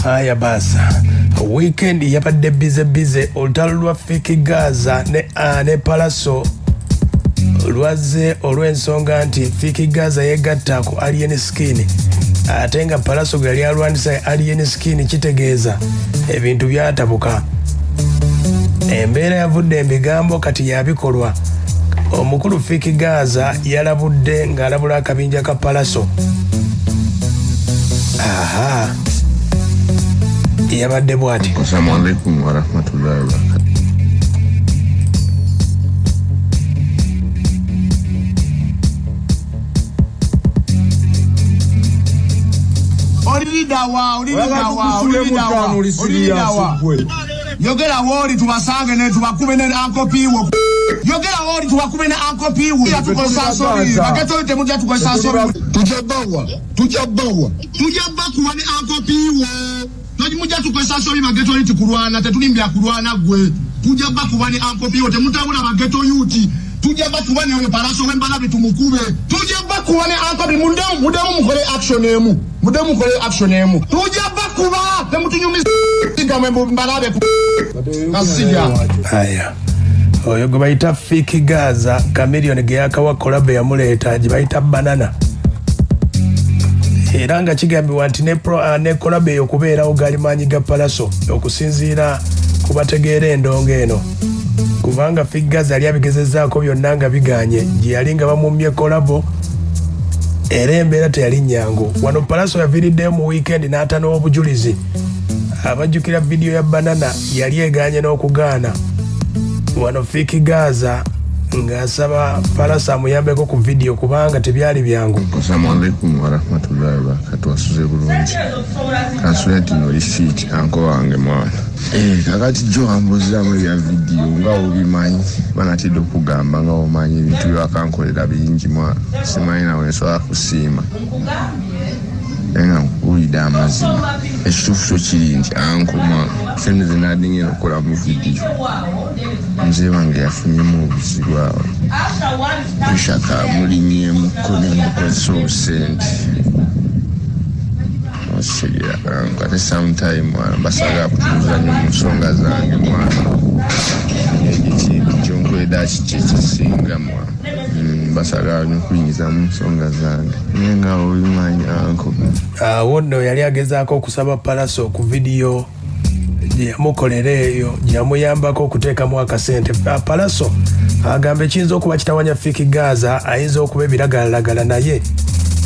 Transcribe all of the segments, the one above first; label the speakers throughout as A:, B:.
A: Aya basa, weekend yabadde busy busy. Olutalo lwa Fik Gaza ne Pallaso lwazze olw'ensonga nti Fik Gaza yegatta ku Alien Skin, ate nga Pallaso gwe yali alwanisa Alien Skin. Kitegeeza ebintu byatabuka, embeera yavudde ebigambo, kati yabikolwa. Omukulu Fik Gaza yalabudde ng'alabula akabinja ka Pallaso. Aha, yabadde bw'ati.
B: Assalamu alaikum warahmatullahi wabarakatuh.
C: Oliridawa, oliridawa, oliridawa, oliridawa? Yogera wooli tubasange ne tubakube ne Uncle Piwo. Yogera wooli tubakube ne Uncle Piwo. Tukozesa nsobi bageto, temujja tukozesa nsobi.
D: Tujja bawa, tujja bawa.
C: Tujja bakuba ne Uncle Piwo. Mujja tukozesa nsobi bageto nti kulwana tetulimbya kulwana gwe. Tujja bakuba ne Uncle Piwo, temutabula ba ghetto youth. Tujja bakuba ne oyo Pallaso wembalabe tumukube. Tujja bakuba ne Uncle Piwo. Mudemu, mudemu mukole action emu, mudemu mukole action emu. Tujja bakuba, temutunyumiza gamwe mbalabe kasija.
A: Aya, oyo gwe bayita Fik Gaza, Chameleone ge yakawa collabo yamuleeta gye bayita Banana, era nga kigambibwa nti ne collabo eyo okubeerawo gaali maanyi ga Pallaso, okusinziira ku bategeera endongo eno, kubanga Fik Gaza yali abigezezzaako byonna nga biganye gye yali nga bamumye collabo, era embeera teyali nnyangu. Wano Pallaso yaviiriddeyo mu weekend n'atanawo obujulizi. Abajjukira vidiyo ya Banana yali eganye n'okugaana. Wano Fik Gaza ng'asaba Pallaso amuyambeko ku vidiyo kubanga tebyali byangu.
B: Assalamu alaikum warahmatullahi wabarakatuh. Wasuze bulungi? Kansule nti no receipt uncle wange mwana. Kakati jo ambuuzaamu ebya vidiyo nga obimanyi, banatidde okugamba nga omanyi ebintu byewakankolera bingi mwana, simanyi nawe nsobola kusiima, naye nga nkubuulidde amazima. Ekituufu kyo kiri nti uncle mwana, sente zenadde ngenda okukola mu vidiyo, muzeeyi wange yafunyemu obuzibu awo, pressure kamulinyemuko nemukozesa obusente, okitegeera uncle? Ate sometime mwana basaagala kutuuza nnyo mu nsonga zange mwana. Ekyo ekintu kyonkolera kiki ekisinga mwana, basaagala nnyo okuyingiza mu nsonga zange, naye nga obimanyi uncle.
A: Awo nno yali agezaako okusaba Pallaso ku vidiyo gye yamukolera eyo gye yamuyambako okuteekamu akasente. Pallaso agamba ekiyinza okuba kitawanya Fik Gaza ayinza okuba ebiragalalagala, naye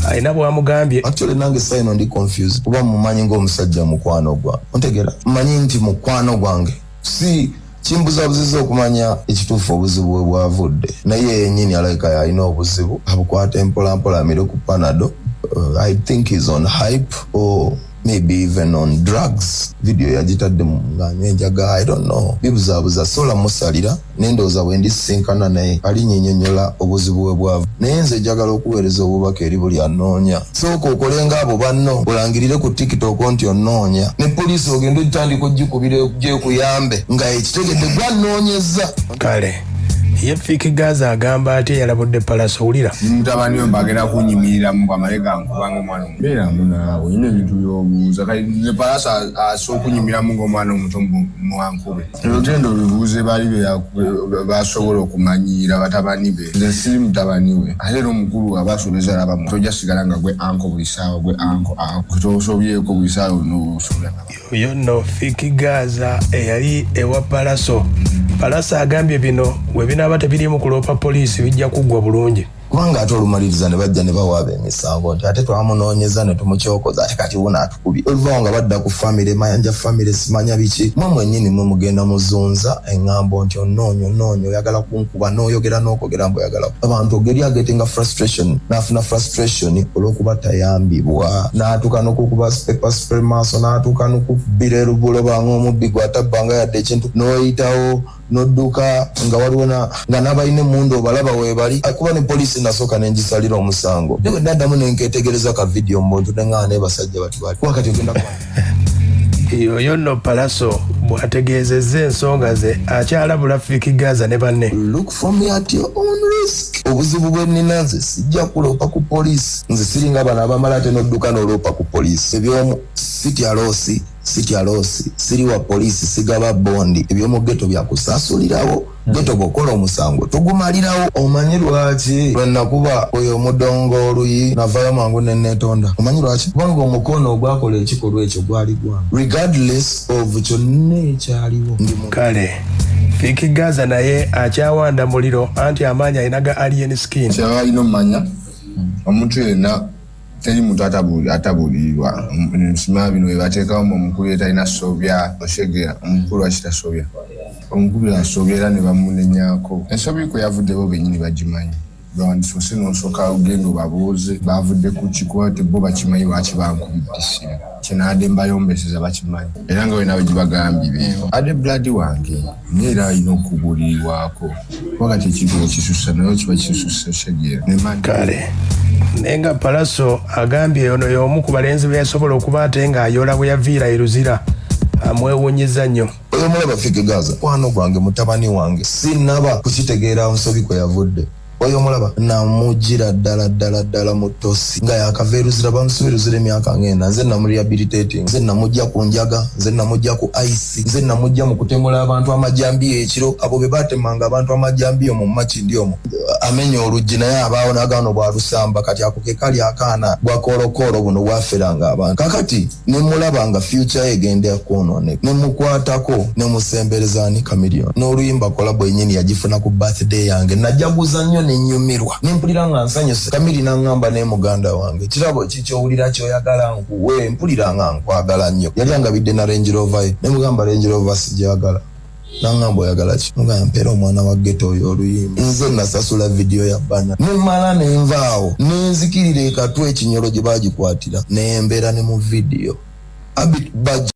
A: alina bwamugambye.
D: Actually nange sayino ndi confused, kuba mumanyi ng'omusajja mukwano gwa ontegera, mmanyi nti mukwano gwange, si kimbuzabuziza okumanya ekituufu obuzibu bwe bwavudde, naye yennyini alabika alina obuzibu, abukwata empolampola, amire ku Panado. I think he's on hype or maybe even on drugs. Video yagitadde ng'anywa enjaga, I don't know, bibuzaabuza. Sola musalira nendowooza bwe ndisisinkana naye alinyinyonnyola obuzibu bwe bwava, naye nze njagala okuweereza obubaka eri buli anoonya. Sooka okole ng'abo banno, olangirire ku TikTok nti onoonya, ne poliisi ogende ogitandika ogikubira gyekuyambe nga ekitegedde gwanoonyeza.
A: Kale ye Fik Gaza agamba atya? Yalabudde Pallaso, wulira.
B: Mutabani we mbagenda kunyimiriramu bwamale gankubanga omwana omuto. Beeramu naawe, olina ebintu by'obuuza. Kale nze Pallaso asobola okunyumiramu ng'omwana omuto mwankube? Ogenda obibuuze bali basobola okumanyiira batabani be. Nze siri mutabani we, ate era omukulu aba asobeza alaba tojja sigala nga gwe uncle buli ssaawa, gwe uncle, uncle, tosobyeko buli ssaawa nosobya.
A: Oyo nno Fik Gaza eyali ewa Pallaso. Pallaso agambye bino bwe binaaba tebiriimu kuloopa poliisi, bijja kuggwa bulungi.
D: Kubanga ate olumaliriza ne bajja ne bawaaba emisango nti ate twamunoonyeza ne tumukyokoza, ate kati wuno atukubye. Oluvaawo nga badda ku famire Mayanja, famire simanya biki. Mwe mwennyini mwe mugenda muzunza eŋŋambo nti onoonya, onoonya, oyagala kunkuba, n'oyogera n'okwogera mbu oyagala abantu ogeri agetinga frustration, n'afuna frustration olw'okuba tayambibwa, n'atuuka n'okukuba pepper spray maaso, n'atuuka n'okubbira erubuloba ng'omubbi gw'atabbanga yadde ekintu, n'oyitawo n'odduka nga waliwo nga n'abalina emmundu obalaba weebali. Kuba ne poliisi nasooka nengisalira omusango, naye bwe naddamu nenketegereza ka vidiyo mu buntu, neŋŋaa naye basajja bati bali kuba kati ogenda
A: Yoyo nno Pallaso bw'ategeezezza ensonga ze, akyalabula Fik Gaza ne banne.
D: Look for me at your own risk. Obuzibu bwe nnina, nze sijja kuloopa ku poliisi. Nze siringa bano abamala ate n'odduka n'oloopa ku poliisi. Ebyomu sitya loss. Sitya loss, siri wa poliisi, sigaba bondi. Ebyomu ghetto byakusasulirawo. Ghetto bw'okola omusango tugumalirawo. Omanyi lwaki lwenakuba oyo omudongo oluyi navayo mangu neneetonda? Omanyi lwaki? Kubanga omukono ogwakola ekikolwa ekyo gwali gwange, regardless of kyonna ekyaliwo. Ndi mu
A: Kale Fik Gaza naye akyawanda muliro, anti amaanyi alina ga Alien Skin.
B: Kyaba alina omumanya, omuntu yenna, teri muntu atabuulirirwa. Nsima bino byebateekawo mu omukulu talina sobya, oshegera omukulu akitasobya, omukulu asobya era ne bamunenyako ensobi kwe yavuddewo, bennyini bagimanyi. Lwandisose nosooka ogenda obabuuze bavudde ku kikuba, tebo bakimanyi lwaki bankubidde essimu. Kyenaadde mbayombeseza bakimanyi, era nga wena gibagambye beewo ade blood wange, naye era alina okubuulirirwako, kuba kati ekintu ekisusa naye kiba kisusa, oshegera.
A: Kale naye nga Palaso agambye ono y'omu ku balenzi be yasobola okuba ate ng'ayola bwe yaviira e Luzira, amwewuunyiza nnyo.
D: Oyo mulaba Fik Gaza, mukwano gwange, mutabani wange. Sinaba kukitegeera nsobi kwe yavudde. Oyo mulaba namugira ddala ddala ddala mu ttosi nga yakava eruzira, bamusiba eruzira emyaka ngenda. Nze namurehabilitating, nze namujja ku njaga, nze namujja ku ice, nze namujja mu kutemula abantu amajambiyo ekiro. Abo be batemanga abantu amajambiyo mu Makindi omwo, amenya oluggi naye abaawo nagano bwalusamba. Kati ako ke kali akaana bwakolokoolo buno bwaferanga abantu. Kakati nemulaba nga future ye egenda kwonooneka, nemukwatako, nemusembereza ni Chameleone n'oluyimba collabo yennyini yagifuna ku birthday yange. Najaguza nnyo, nenyumirwa, nempulira nga nsanyuse. Kamili naŋŋamba, ne muganda wange, kirabo ki kyowulira kyoyagala nkuwe? Mpulira nga nkwagala nnyo. Yali angabidde na Range Rover ye. Nemugamba, Range Rover sijagala. Naŋŋamba, oyagala ki? Mugamba, mpeera omwana wa ghetto oyo oluyimba. Nze nasasula vidiyo ya bana, nemala nenvaawo, nenzikirira ekatwa ekinyolo gye bagikwatira, nembeera ne mu vidiyo Abit Baj.